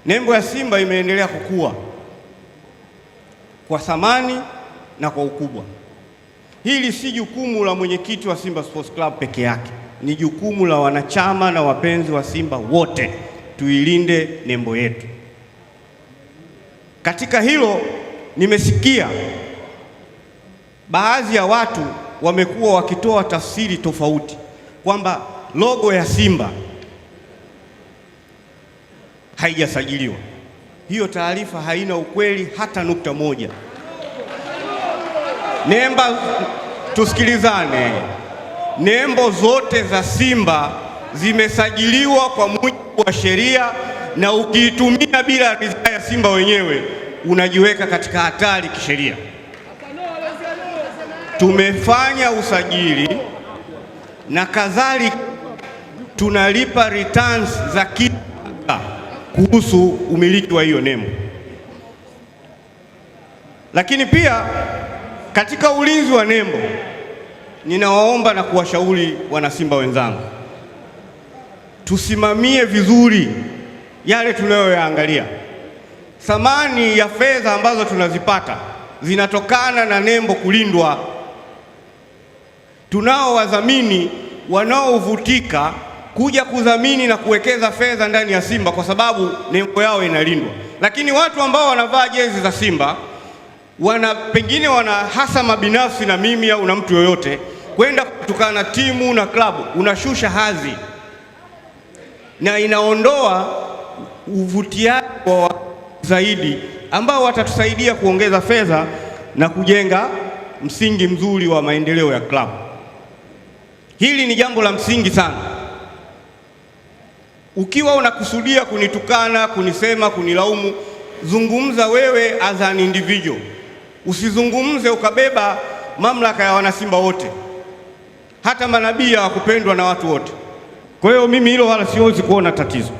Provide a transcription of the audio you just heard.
Nembo ya Simba imeendelea kukua kwa thamani na kwa ukubwa. Hili si jukumu la mwenyekiti wa Simba Sports Club peke yake, ni jukumu la wanachama na wapenzi wa Simba wote. Tuilinde nembo yetu. Katika hilo, nimesikia baadhi ya watu wamekuwa wakitoa tafsiri tofauti kwamba logo ya Simba haijasajiliwa. Hiyo taarifa haina ukweli hata nukta moja. Nemba, tusikilizane, nembo zote za Simba zimesajiliwa kwa mujibu wa sheria, na ukiitumia bila ridhaa ya Simba wenyewe unajiweka katika hatari kisheria. Tumefanya usajili na kadhalika, tunalipa returns za kila kuhusu umiliki wa hiyo nembo. Lakini pia katika ulinzi wa nembo, ninawaomba na kuwashauri wanasimba wenzangu, tusimamie vizuri yale tunayoyaangalia. Thamani ya fedha ambazo tunazipata zinatokana na nembo kulindwa. Tunao wadhamini wanaovutika kuja kudhamini na kuwekeza fedha ndani ya Simba kwa sababu nembo yao inalindwa. Lakini watu ambao wanavaa jezi za Simba wana pengine wana hasama binafsi na mimi au na mtu yoyote, kwenda kutukana na timu na klabu, unashusha hadhi na inaondoa uvutiaji wa zaidi ambao watatusaidia kuongeza fedha na kujenga msingi mzuri wa maendeleo ya klabu. Hili ni jambo la msingi sana. Ukiwa unakusudia kunitukana, kunisema, kunilaumu, zungumza wewe as an individual. Usizungumze ukabeba mamlaka ya wanasimba wote. Hata manabii hawakupendwa na watu wote. Kwa hiyo mimi hilo wala siwezi kuona tatizo.